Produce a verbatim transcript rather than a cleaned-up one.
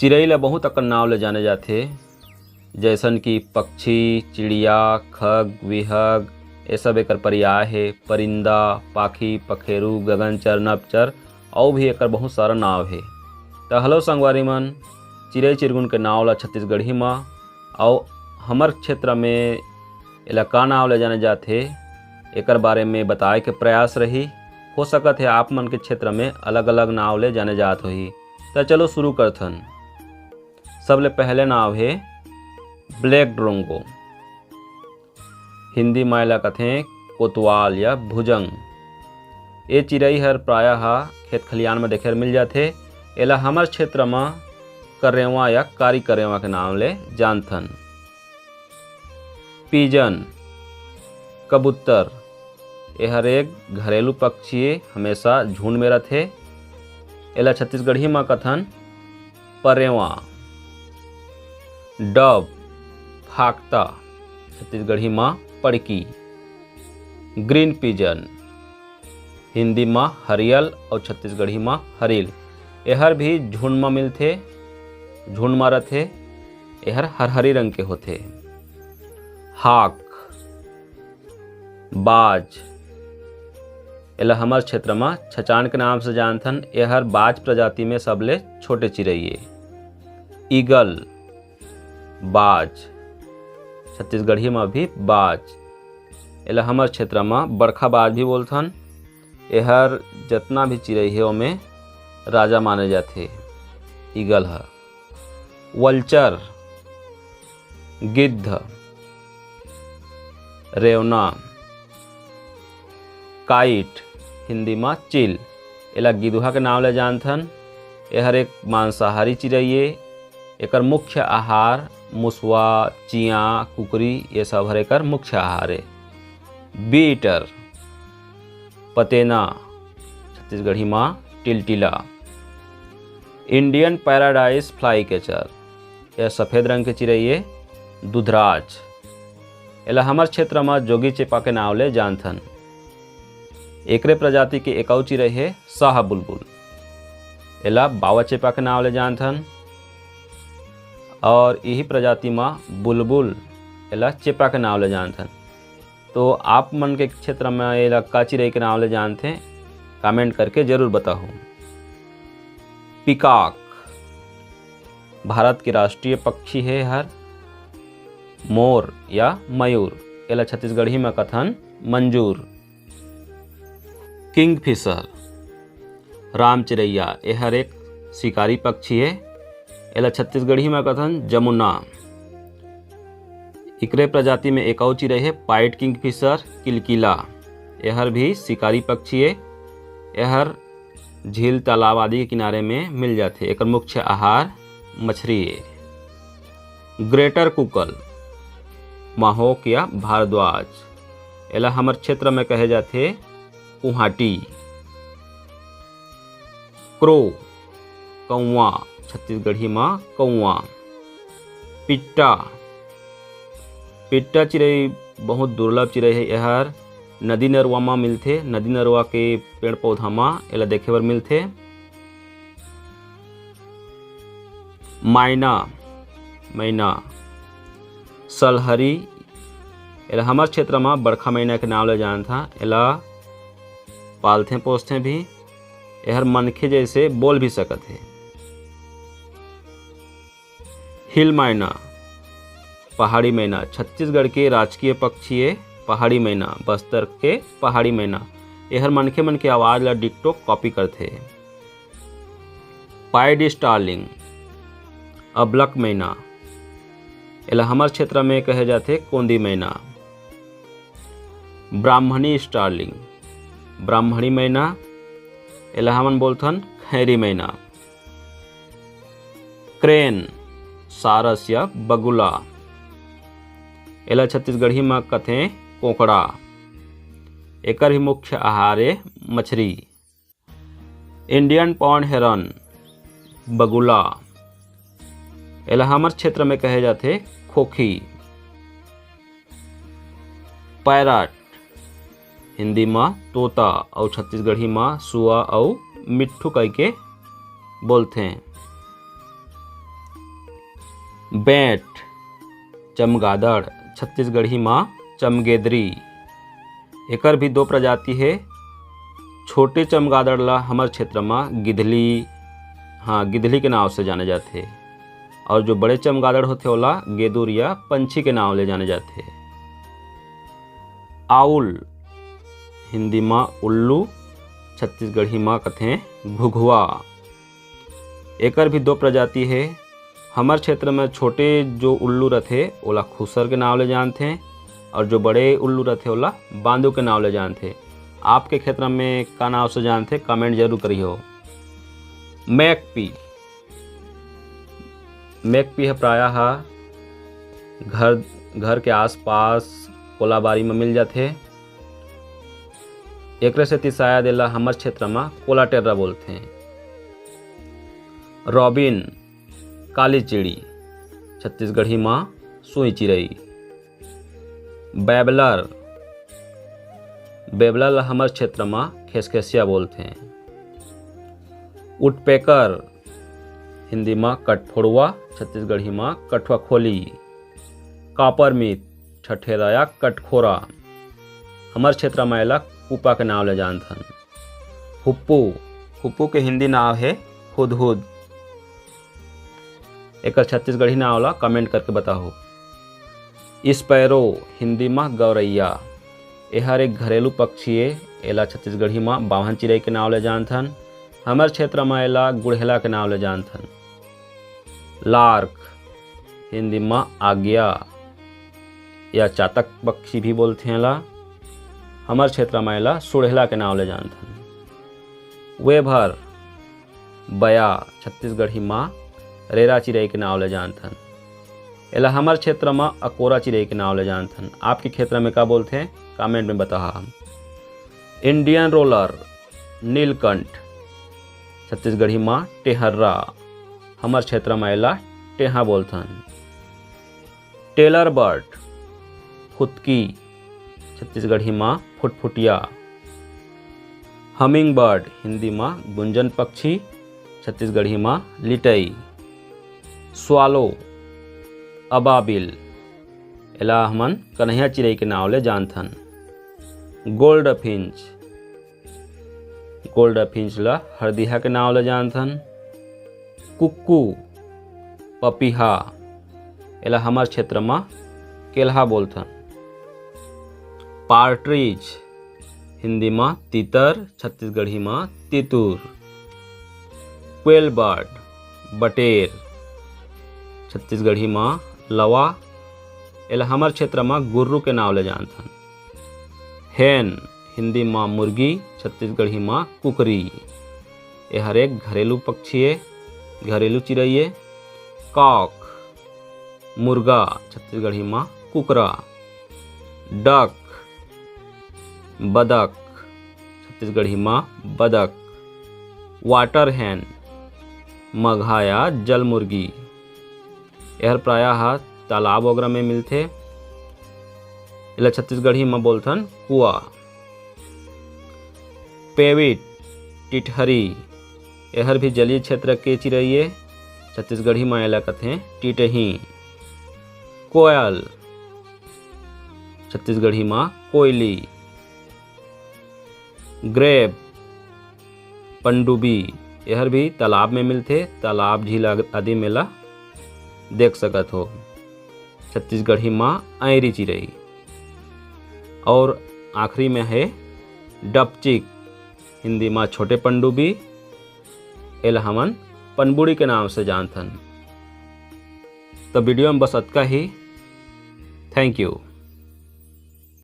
चिरई ल बहुत अकन नाव ले जाने जाथे, जैसन कि पक्षी, चिड़िया, खग, विहग, ये सब एकर पर्याय हे। परिंदा, पाखी, पखेरू, गगनचर, नभचर, अउ भी एकर बहुत सारा नाव हे। त हेलो संगवारी मन, चिरई चिरगुन के नाव ल छत्तीसगढ़ी म अउ हमर क्षेत्र में एला का नाव ले जाने जाथे, एकर बारे में बताए के प्रयास रही। हो सकत हे आप मन के क्षेत्र में अलग-अलग नाव ले जाने जात होही। त चलो शुरू करथन। सबले पहले नाव हे ब्लैक ड्रोंगो। हिंदी म एला कथें कोतवाल या भुजंग। ए चिरई हर प्रायः खेत खलियान म देखे बर मिल जाथे। एला हमर क्षेत्र म करेवा या कारी करेवा के नाव ले जानथन। पीजन, कबूतर, एहर एक घरेलू पक्षी ए, हमेशा झुंड में रथे। एला छत्तीसगढ़ी म कथन परेवा। डव, फाकता, छत्तीसगढ़ी म पड़की। ग्रीन पीजन, हिंदी म हरियल अउ छत्तीसगढ़ी म हरिल। एहर भी झुंड म मिलथे, झुंड म रथे। एहर हरहरी रंग के होथे। हाक, बाज, एला हमर क्षेत्र म छचान के नाम से जानथन। एहर बाज प्रजाति में सबले छोटे चिरई ए। ईगल, बाज, छत्तीसगढ़ी म भी बाज। एला हमर क्षेत्र म बड़खा बाज भी बोलथन। एहर जतना भी चिरई हे, ओमे राजा माने जाथे ईगल ह। वल्चर, गिद्ध, रेवना, काइट, हिंदी म चील, एला गिदुहा के नाव ले जानथन। एहर एक मांसाहारी चिरई ए। एकर मुख्य आहार मुसवा, चियां, कुकरी, ये सब हर एकर मुख्य आहार ए। बी ईटर, पतेना, छत्तीसगढ़ी म टिलटिला। इंडियन पैराडाइज फ्लाई कैचर, यह सफेद रंग के चिरई ए। दुधराज, एला हमर क्षेत्र म जोगी चेपा के नाव ले जानथन। एकरे प्रजाति के एक अउ चिरई हे शाह बुलबुल, एला बावा चेपा के नाव ले जानथन। और इही प्रजाति म बुलबुल, एला चेपा के नाव ले जानथन। तो आप मन के क्षेत्र म एला का चिरई के नाव ले जानथे, कमेंट करके जरूर बताहू। पिकॉक भारत के राष्ट्रीय पक्षी हे हर। मोर या मयूर, एला छत्तीसगढ़ी म कथन मंजूर। किंगफिशर, राम चिरैया, एहर एक शिकारी पक्षी हे। एला छत्तीसगढ़ी म कथन जमुना। इकरे प्रजाति में एक अउ चिरई हे, पाइट किंगफिशर, किलकिला। एहर भी शिकारी पक्षी हे। एहर झील, तालाब आदि के किनारे में मिल जाथे। एकर मुख्य आहार मछरी ए। ग्रेटर कुकल, माहोक या भारद्वाज, एला हमर क्षेत्र में कहे जाथे कुहाटी। क्रो, कौवा, छत्तीसगढ़ी म कौवा। पिट्टा, पिट्टा चिरई बहुत दुर्लभ चिरई हे। एहर नदी नरुआ म मिलथे। नदी नरुआ के पेड़ पौधा म एला देखे बर मिलथे। मायना, मैना, सलहरी, एला हमर क्षेत्र म बड़खा मैना के नाव ले जानथन। एला पालथें पोसथें भी। एहर मनखे जैसे बोल भी सकत हे। हिल मैना, पहाड़ी मैना, छत्तीसगढ़ के राजकीय पक्षी ए पहाड़ी मैना, बस्तर के पहाड़ी मैना। एहर मनखे मन के आवाज ला डिक्टो कॉपी करथे। पाइड स्टारलिंग, अबलक मैना, एला हमर क्षेत्र में कहे जाथे कोंदी मैना। ब्राह्मणी स्टारलिंग, ब्राह्मणी मैना, एला हमन बोलथन खैरी मैना। क्रेन, सारस या बगुला, एला छत्तीसगढ़ी म कथें कोंकड़ा। एकर ही मुख्य आहार ए मछरी। इंडियन पॉन्ड हेरन, बगुला, एला हमर क्षेत्र में कहे जाथे खोखी। पैरट, हिंदी म तोता अउ छत्तीसगढ़ी म सुआ अउ मिट्ठू कहिके बोलथें। बेंट, चमगादड़, छत्तीसगढ़ी मा चमगेदरी। एकर भी दो प्रजाति हे। छोटे चमगादड़ ला हमर क्षेत्र मा गिधली, हाँ, गिधली के नाव से जाने जाथे, और जो बड़े चमगादड़ होथे, ओला गेदुर या पंछी के नाव ले जाने जाथे। आउल, हिंदी मा उल्लू, छत्तीसगढ़ी मा कथें घुघुआ। एकर भी दो प्रजाति हे। हमर क्षेत्र में छोटे जो उल्लू रथे, ओला खुसर के नाव ले जानथे, और जो बड़े उल्लू रथे, ओला बांदू के नाव ले जानथे। आपके क्षेत्र में का नाव से जानथे, comment जरूर करिहो। मैकपी, मैकपी ह प्रायः ह घर, घर के आसपास कोलाबारी में मिल जाथे। एकरे सेती शायद एला हमर क्षेत्र म कोलाटेर्रा बोलथे। रॉबिन, काली चिड़ी, छत्तीसगढ़ी म सुई चिरई। बैबलर, बैबलर ल हमर क्षेत्र म खेसखेसिया बोलथे। वुडपेकर, हिंदी म कटफोड़वा, छत्तीसगढ़ी म कठुआ खोली। कापर मिथ, ठठेरा या कटखोरा, हमर क्षेत्र म एला कुपा के नाव ले जानथन। हुप्पू, हुप्पू के हिंदी नाव हे हुदहुद। एकर छत्तीसगढ़ी नाव ला comment करके बताओ। स्पैरो, हिंदी म गौरैया, एहर एक घरेलू पक्षी ए। एला छत्तीसगढ़ी म बाभन चिरई के नाव ले जानथन, हमर क्षेत्र म एला गुड़हेला के नाव ले जानथन। लार्क, हिंदी म आज्ञा या चातक पक्षी भी बोलथे एला, हमर क्षेत्र म एला सुड़हेला के नाव ले जानथन। वेभर, बया, छत्तीसगढ़ी म रेरा चिरई के नाव ले जानथन। एला हमर क्षेत्र म अकोरा चिरई के नाव ले जानथन। आपके क्षेत्र में का बोलथे, comment में बताहा। इंडियन रोलर, नीलकंठ, छत्तीसगढ़ी म टेहर्रा, हमर क्षेत्र म एला टेहा बोलथन। टेलर बर्ड, फुतकी, छत्तीसगढ़ी म फुटफुटिया। हमिंग बर्ड, हिंदी म गुंजन पक्षी, छत्तीसगढ़ी म लिटई। स्वालो, अबाबिल, एला हमन कन्हैया चिरई के नाव ले जानथन। गोल्ड फिंच, गोल्ड फिंच ला हरदिहा के नाव ले जानथन। कुक्कू, पपीहा, एला हमर क्षेत्र म केल्हा बोलथन। पार्ट्रिज, हिंदी म तीतर, छत्तीसगढ़ी म तितुर। क्वेल बर्ड, बटेर, छत्तीसगढ़ी म लवा, एला हमर क्षेत्र म गुर्रू के नाव ले जानथन। हेन, हिंदी म मुर्गी, छत्तीसगढ़ी म कुकरी, एहर एक घरेलू पक्षी ए, घरेलू चिरई ए। कॉक, मुर्गा, छत्तीसगढ़ी म कुकरा। डक, बदक, छत्तीसगढ़ी म बदक। वाटर हेन, मघा या जलमुर्गी, एहर प्रायः ह तालाब वगैरह में मिलथे। एला छत्तीसगढ़ी म बोलथन कुआ। पेविट, टिटहरी, एहर भी जलीय क्षेत्र के चिरई ए। छत्तीसगढ़ी म एला कथें टिटही। कोयल, छत्तीसगढ़ी म कोयली। ग्रेब, पंडुबी, एहर भी तालाब में मिलथे, तालाब, झील आग-, आदि में ला देख सकत हो। छत्तीसगढ़ी म ऐरी चिरई। और आखिरी में हे डपचिक, हिंदी म छोटे पंडुबी, एला हमन पनबुड़ी के नाम से जानथन। तो वीडियो में बस अतका ही। Thank you।